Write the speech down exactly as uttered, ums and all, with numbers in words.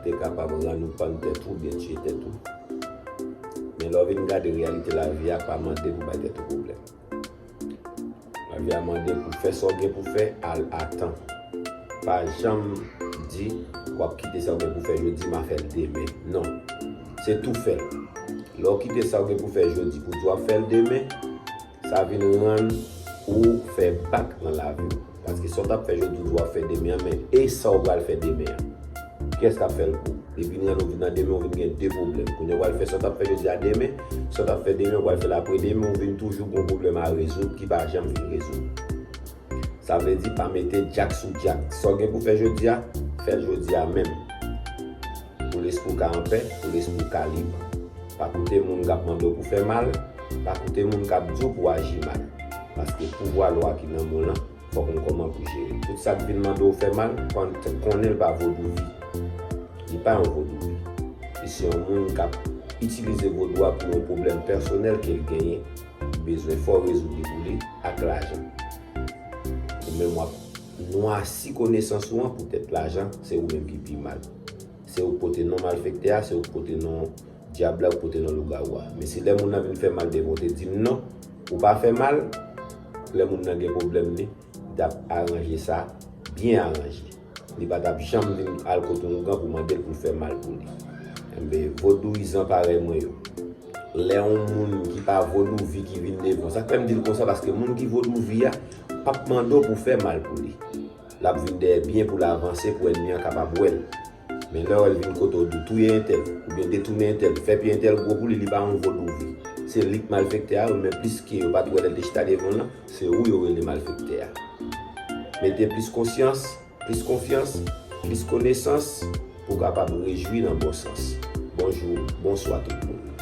te kapab rann ou pann tèt ou oubyen tiye tèt ou. Men lè w vin gade reyalite lavi a, pa mande pou bay tèt ou pwoblèm. Lavi a mande pou fè sa w gen pou fè, al a tan. Pa janm di w ap kite sa w gen pou fè jodi, m a fè l demen. Non. Se tou fè l. Lè w kite sa w gen pou fè jodi pou di w ap fè l demen, sa vin rann ou fè bak nan lavi w. Paske sa w t ap fè jodi w di w ap fè demen an, men e sa w pral fè demen an? Kiyès k ap fè l pou ou? Li vin rann ou vin nan demen, ou vin gen de pwoblèm. Kounye a w pral fè sa w t ap fè jodi a demen, sa w t ap fè demen, ou pral fè l apre demen, ou vin toujou gen yon pwoblèm a rezoud ki pa janm fin rezoud. Sa vle di pa mete djak sou djak. Sa w gen pou fè jodi a, fè l jodi a menm. Pou lespri w ka anpè, pou lespri w ka lib. Pa koute moun k ap mande w pou fè mal, pa koute moun k ap di w pou w aji mal. Paske pouvwa lwa ki nan men w lan, fòk ou kòman pou jere. Tout sa k vin mande w fè mal, kon-, konnen l pa vodouvi. Li pa yon vodouvi. Li se yon moun k ap itilize vodou a pou yon pwoblèm pèsonèl ke l genyen. Li bezwen fè w rezoud li pou li ak lajan. Ou menm w ap nwasi konesans ou an poutèt lajan, se ou menm ki pi mal. Se ou k pote non malfektè a, se ou k pote non dyab la, ou k pote non lougawou a. Men se lè moun nan vin fè mal devan w, te di m non, ou pa fè mal, lè moun nan gen pwoblèm li, li t ap aranje sa, byen aranje. Li pa t ap janm vin al kote yon ougan pou mande l pou l fè mal pou li. Enben, vodouyizan parèy mwen yo, lè yon moun ki pa vodouvi ki vin devan w, sa k fè m di l konsa, paske moun ki vodouvi a p ap mande w pou w fè mal pou li. L ap vin dèyè byen pou l avanse, pou ènmi an kapab wè l. Men lè w wè l vin kote w, di w touye entèl, oubyen detounen entèl, fè pye entèl gwo pou li, li pa yon vodouvi. Se li k malfektè a, wi, men plis ke yo pa t wè lè l te chita devan w lan, se ou yo rele malfektè a. Mete plis konsyans, plis konfyans, plis konesans pou w kapab rejwi nan bon sans. Bonjou, bonswa tout moun.